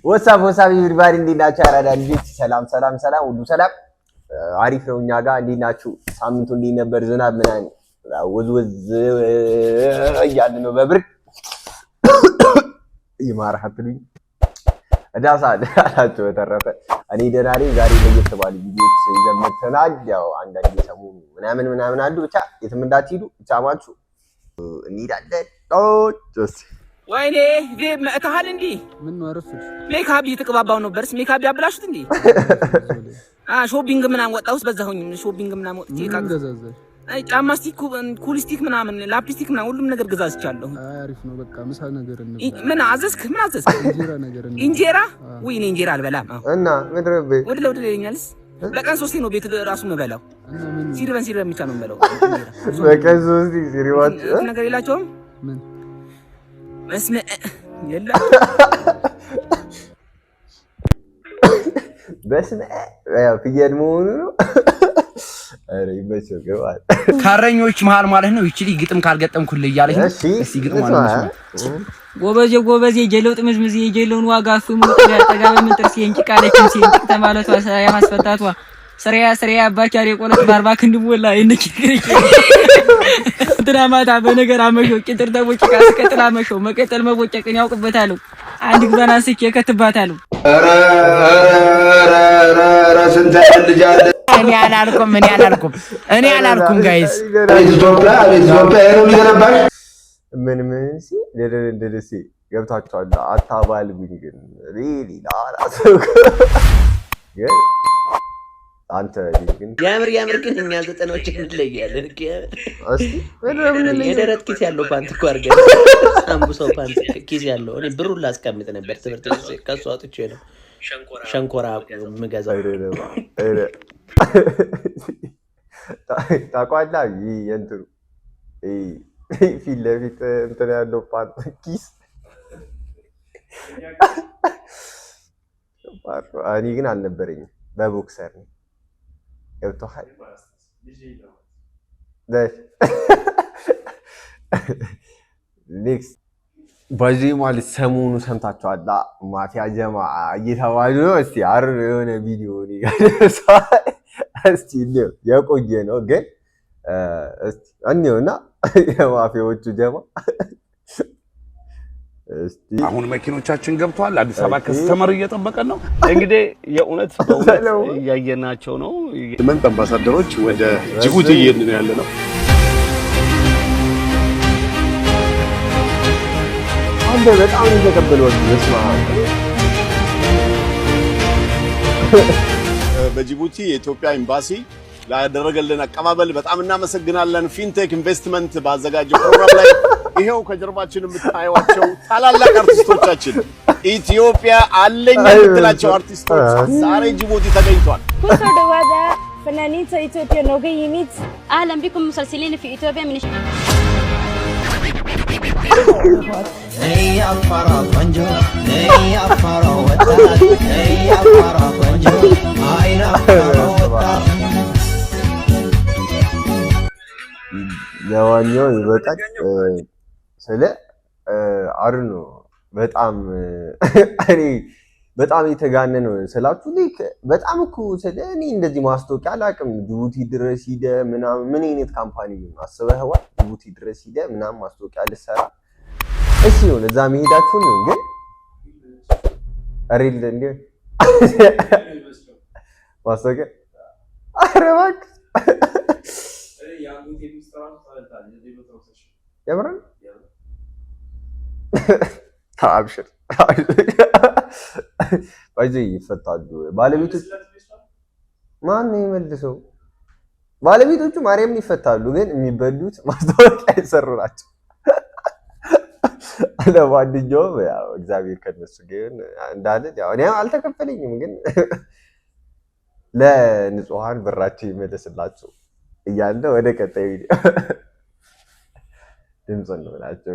What's up, what's up everybody፣ እንዴት ናችሁ? ያራዳ ልጆች ሰላም ሰላም ሰላም፣ ሁሉ ሰላም አሪፍ ነው። እኛ ጋር እንዴት ናችሁ? ሳምንቱ እንዴት ነበር? ዝናብ ምናምን ወዝ ወዝ እያለ ነው በብርድ ይማርህ አትሉኝ እዳሳ አላችሁ። በተረፈ እኔ ደህና ነኝ። ዛሬ ለየት ባሉ ቪዲዮዎች ይዘን መጥተናል። ያው አንዳንድ ሰሞኑ ምናምን ምናምን አሉ። ብቻ የትም እንዳትሄዱ ቻማችሁ እንሄዳለን። ወይኔ መጥተሃል እንዲ? ምን ነው አረፈድሽ? ሜካፕ እየተቀባባው ነበርስ። ሜካፕ ያበላሹት እንዴ? Shopping ምናምን ወጣ ውስጥ በዛሁኝ። Shopping ምናምን ወጥቼ ምን ገዛዛሽ? አይ ጫማ stick፣ ኩል stick ምናምን ላፕስቲክ ምናምን ሁሉም ነገር ገዛዝቻለሁ። አይ አሪፍ ነው። በቃ ምሳ ነገር እንብላ። ምን አዘዝክ? ምን አዘዝክ? እንጀራ ነገር እንብላ። እንጀራ? ወይ እኔ እንጀራ አልበላም። እና ምንድን ነው? ወደ ለወደ ይለኛልስ። በቀን ሶስቴ ነው ቤት ራሱ የምበላው። እና ምን ሲርበን ሲርበን ብቻ ነው የምበላው። በቀን ሶስቴ ሲሪዋችሁ ነገር የላቸውም። ምን በስመ የለም። በስመ ፍየል መሆኑ ነው። ኧረ ይመቸው ግባል። ከእረኞች መሀል ማለት ነው። ይቺ ልጅ ግጥም ካልገጠምኩልህ እያለች ነው። እሺ እስቲ ግጥም ማለት ነው። ጎበዜ ጎበዜ ጀለው ጥምዝምዝ የጀለውን ዋጋ ፍሙ ጠጋ በምን ጥርስ የእንጭቅ አለችም ሲንጭቅ ተማለቷ ስራ ማስፈታቷ ስሪያ ስሪያ አባቻሪ ቆለት ባርባ ክንድ ሞላ ይንኪ እንትና ማታ በነገር አመሸው ቂጥር ተቦጭቃ ስቀጥል አመሸው መቀጠል መቦጨቅን ያውቅበታለሁ። አንድ ግዛን አንስቼ እከትባታለሁ። ስንት አይነት ልጅ አለ? እኔ አላልኩም፣ እኔ አላልኩም፣ እኔ አላልኩም guys። አቤት ኢትዮጵያ፣ አቤት ኢትዮጵያ፣ ይሄ ነው የሚገነባሽ። ምን ምን ሲ ደደደደሲ ገብታችኋል። አታባልጉኝ ግን እኔ ሌላ አላሰብኩም። ግን አንተ ግን የምር የምር ግን እኛ ዘጠናዎች እንለያለን። እስቲ የደረት ኪስ ያለው ፓንት እኮ አድርገን አምቡሳው ፓንት ኪስ ያለው እኔ ብሩን ላስቀምጥ ነበር ትምህርት ቤት ከሱ አውጥቼ ነው ሸንኮራ የምገዛው። ታውቃለህ፣ ይህ የእንትኑ ፊት ለፊት እንትን ያለው ፓንት ኪስ። እኔ ግን አልነበረኝም። በ boxer ነው ገብቶሃል። Next በዚህ ማለት ሰሞኑ ሰምታችኋል። ማፊያ ጀማ እየተባሉ ነው። እስቲ አር የሆነ ቪዲዮ እስቲ እንየው። የቆየ ነው ግን እስቲ እንየው እና የማፊያዎቹ ጀማ እስቲ አሁን መኪኖቻችን ገብተዋል። አዲስ አበባ customer እየጠበቀን ነው። እንግዲህ የእውነት በእውነት እያየናቸው ነው። ስምንት አምባሳደሮች ወደ ጅቡቲ እየሄድን ነው ያለ ነው። አንተ በጣም ነው የተቀበሏት። በስመ አብ። በጅቡቲ የኢትዮጵያ ኤምባሲ ላደረገልን አቀባበል በጣም እናመሰግናለን። ፊንቴክ ኢንቨስትመንት ባዘጋጀው ፕሮግራም ላይ ይሄው ከጀርባችን የምታዩዋቸው ታላላቅ አርቲስቶቻችን ኢትዮጵያ አለኝ የምትላቸው አርቲስቶች ዛሬ ጅቡቲ ተገኝቷል። Kusoo dhawaada fanaaniinta Ethiopia nooga yimid. اهلا بكم مسلسلين في اثيوبيا من ለማንኛውም ይበቃል። ስለ አሩ ነው በጣም እኔ በጣም የተጋነ ነው ስላችሁ like በጣም እኮ ስለ እኔ እንደዚህ ማስታወቂያ አላውቅም። ጅቡቲ ድረስ ሂደህ ምናምን ምን አይነት company ነው አስበኸዋል? ጅቡቲ ድረስ ሂደህ ምናምን ማስታወቂያ ልሰራ እሺ ይሁን እዛ መሄዳችሁን ነው ግን real እንዴ ማስታወቂያ ኧረ እባክህ የምርን አብሽር ባይዘ ይፈታሉ። ባለቤቶች ማን ነው የመልሰው? ባለቤቶቹ ማርያምን ይፈታሉ፣ ግን የሚበሉት ማስታወቂያ የሰሩ ናቸው። ለማንኛውም ያው እግዚአብሔር ከነሱ ጋር እንዳለ ያው እኔ አልተከፈለኝም፣ ግን ለንጹሐን ብራቸው ይመለስላቸው እያለ ወደ ቀጣዩ ቪዲዮ ድምፅ እንብላቸው።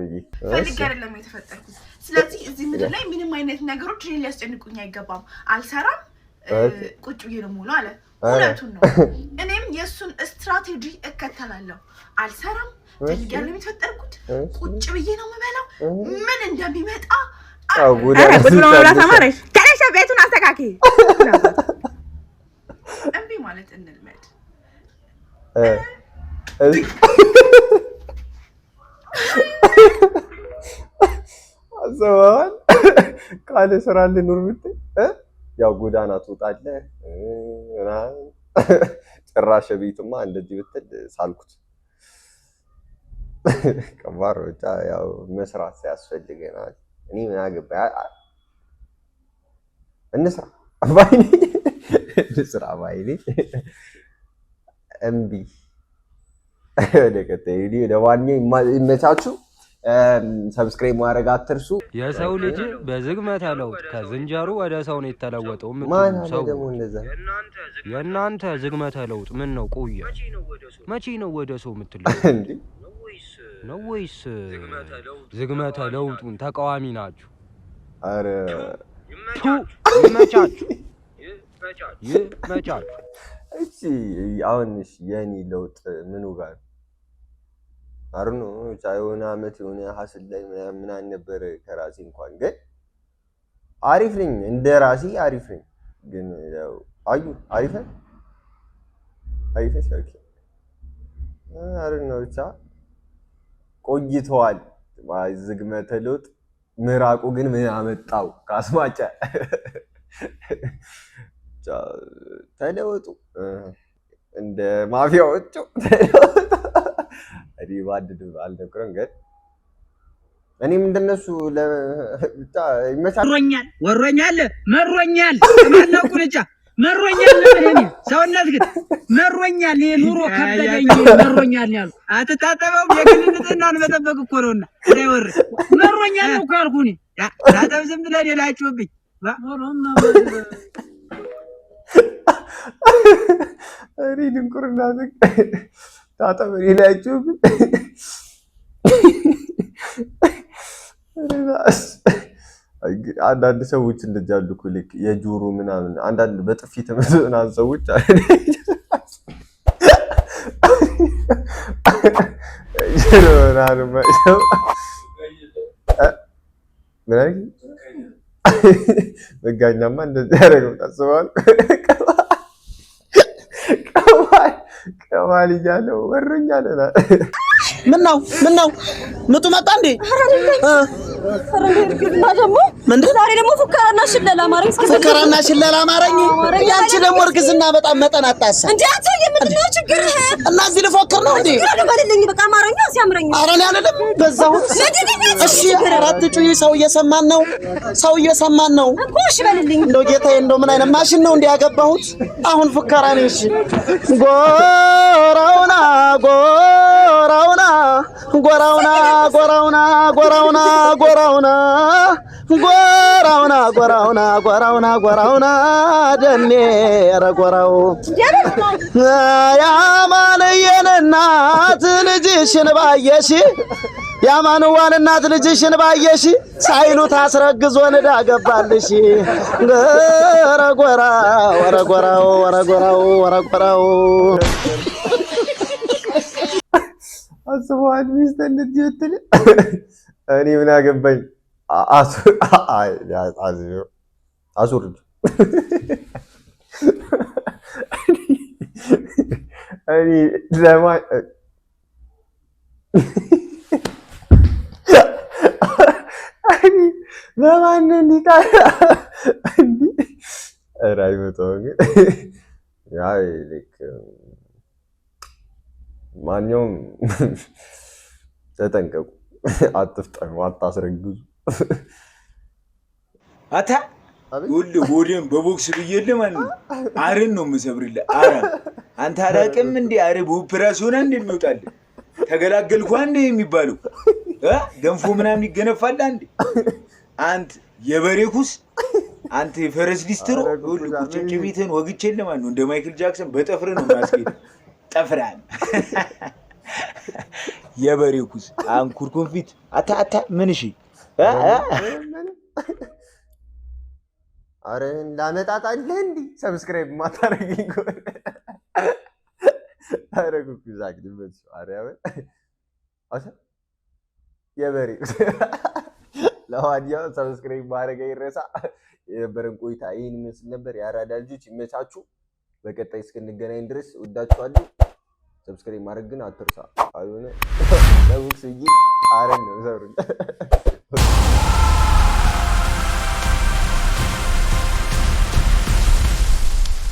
ፈልጌ አይደለም የተፈጠርኩት። ስለዚህ እዚህ ምድር ላይ ምንም አይነት ነገሮች እኔን ሊያስጨንቁኝ አይገባም። አልሰራም፣ ቁጭ ብዬ ነው የምውለው አለ። እውነቱን ነው። እኔም የእሱን ስትራቴጂ እከተላለሁ። አልሰራም፣ ፈልጌ አይደለም የተፈጠርኩት። ቁጭ ብዬ ነው የምበላው። ምን እንደሚመጣ ቁጭ ብሎ መብላት አማረሽ? ቤቱን አስተካኪ። እምቢ ማለት እንልመድ። አስበዋል። ካለ ስራ ልኑር ብትል ያው ጎዳና ትወጣለህ ምናምን። ጭራሽ ቤትማ እንደዚህ ብትል ሳልኩት ከባድ ነው። ብቻ ያው መስራት ያስፈልገናል። እኔ ምን አገባኝ፣ እንስራ ባይኔ፣ እንስራ ባይኔ። እምቢ። ወደ ቀጣይ ቪዲዮ። ለማንኛውም ይመቻችሁ። Subscribe ማድረግ አትርሱ። የሰው ልጅ በዝግመተ ለውጥ ከዝንጀሮ ወደ ሰው ነው የተለወጠው ማን የምትሉ አለ ሰዎች ደግሞ እንደዛ? የእናንተ ዝግመተ ለውጥ ምን ነው ቆየ? መቼ ነው ወደ ሰው የምትለወጡት? ነው ወይስ ዝግመተ ለውጡን ተቃዋሚ ናችሁ? ኧረ ቱ ይመቻችሁ፣ ይመቻችሁ። እሺ አሁን እሺ የኔ ለውጥ ምኑ ጋር ነው? አሩ ነው ብቻ የሆነ አመት የሆነ hustle ላይ ምናምን ነበር። ከራሴ እንኳን ግን አሪፍ ነኝ፣ እንደ ራሴ አሪፍ ነኝ። ግን ያው አዩ አሪፍ ነኝ፣ አሪፍ ነኝ። Okay፣ አሪፍ ነው። ብቻ ቆይተዋል ዝግመተ ለውጥ። ምራቁ ግን ምን አመጣው ካስማጨ። ብቻ ተለወጡ፣ እንደ ማፊያዎቹ ተለወጡ። እኔ በአንድ አልደክረም፣ ግን እኔም እንደነሱ ብቻ ይመቻል። ወሮኛል፣ ወሮኛል፣ መሮኛል። ማነው ቁንጫ መሮኛል። ለምን ሰውነት ግን መሮኛል። ይሄ ኑሮ ከበደኝ፣ መሮኛል ነው ያልኩህ። አትታጠበውም? የግል ንጽህናን መጠበቅ እኮ ነውና እንዳይወር። መሮኛል ነው እኮ ያልኩህ እኔ። ታጠብ ዝም ብለህ እኔ ላችሁብኝ። እኔ ድንቁርና ታጠብ እኔ ላችሁብኝ። አንዳንድ ሰዎች እንደዚህ ያሉ እኮ ልክ የጆሮ ምናምን አንዳንድ በጥፊ የተመቱ ምናምን ሰዎች ጆሮ ምናምን የማይሰማ ምን አልከኝ? መጋኛማ እንደዚህ ያደረገው ታስበዋል። ቅማል ቅማል እያለው ወሮኛል። ምን ነው ምን ነው ምጡ መጣ እንዴ? እርግዝና ደግሞ ምንድን ዛሬ ደግሞ ፉከራና ሽለላ አማረኝ። እስኪ ፉከራና ሽለላ አማረኝ። ያንቺ ደግሞ እርግዝና በጣም መጠን አጣሳ። እንዴ አንተ የምንድን ነው ችግርህ? እና እዚህ ልፎክር ነው እንዴ? ችግር በልልኝ። በቃ አማረኛ ሲያምረኝ። ኧረ እኔ አልልም በዛሁት። ምንድን ነው እሺ አራት ጩይ። ሰው እየሰማን ነው፣ ሰው እየሰማን ነው እኮ። እሺ በልልኝ። እንደው ጌታዬ፣ እንደው ምን አይነት ማሽን ነው እንዲህ ያገባሁት? አሁን ፉከራ ነው። እሺ ጎራውና ጎራውና ጎራውና ጎራውና ጎራውና ጎራውና ጎራውና ጎራውና ጎራውና ጎራውና ደኔ ኧረ ጎራው ያማንየን እናት ልጅሽን ባየሽ፣ ያማንዋን እናት ልጅሽን ባየሽ፣ ሳይሉት አስረግዞ ንዳ ገባልሽ። ኧረ ጎራ ኧረ ጎራው ኧረ ጎራው ኧረ ጎራው። አስበዋል ሚስት እንደዚህ ብትል እኔ ምን አገባኝ? አስወርድ። እኔ ለማን በማን እንዲህ እንዲህ ኧረ አይመጣውም። ግን አይ like ማንኛውም ተጠንቀቁ፣ አትፍጠኑ፣ አታስረግዙ። አታ ይኸውልህ ሆዴን በቦክስ ብዬልህ ማለት ነው። አርን ነው የምሰብርልህ። አረ አንተ አላውቅም እንዴ? አረ በኦፕራሲዮን አንዴ የሚወጣልህ ተገላገልኩ አንዴ የሚባለው ገንፎ ምናምን ይገነፋል አንዴ። አንተ የበሬ ኩስ፣ አንተ የፈረስ ሊስትሮ፣ ይኸውልህ ቁርጭምጭሚትህን ወግቼልህ ማለት ነው። እንደ ማይክል ጃክሰን በጠፍርህ ነው የማስኬድ። ጠፍርሃል የበሬ ኩስ አንኩር ኮንፊት። አታ አታ ምን እሺ አረ ላመጣጣልህ እንዲህ subscribe ማታረገኝ ከሆነ አረ ኩኩ ዛግድበት አረ አሰ የበሬ ለማንኛውም subscribe ማድረግ አይረሳ። የነበረን ቆይታ ይህን ይመስል ነበር። የአራዳ ልጆች ይመቻችሁ። በቀጣይ እስክንገናኝ ድረስ ወዳችኋለሁ። Subscribe ማድረግ ግን አትርሳ። አልሆነ ለቡክስ አረን ነው ሰብሩኝ።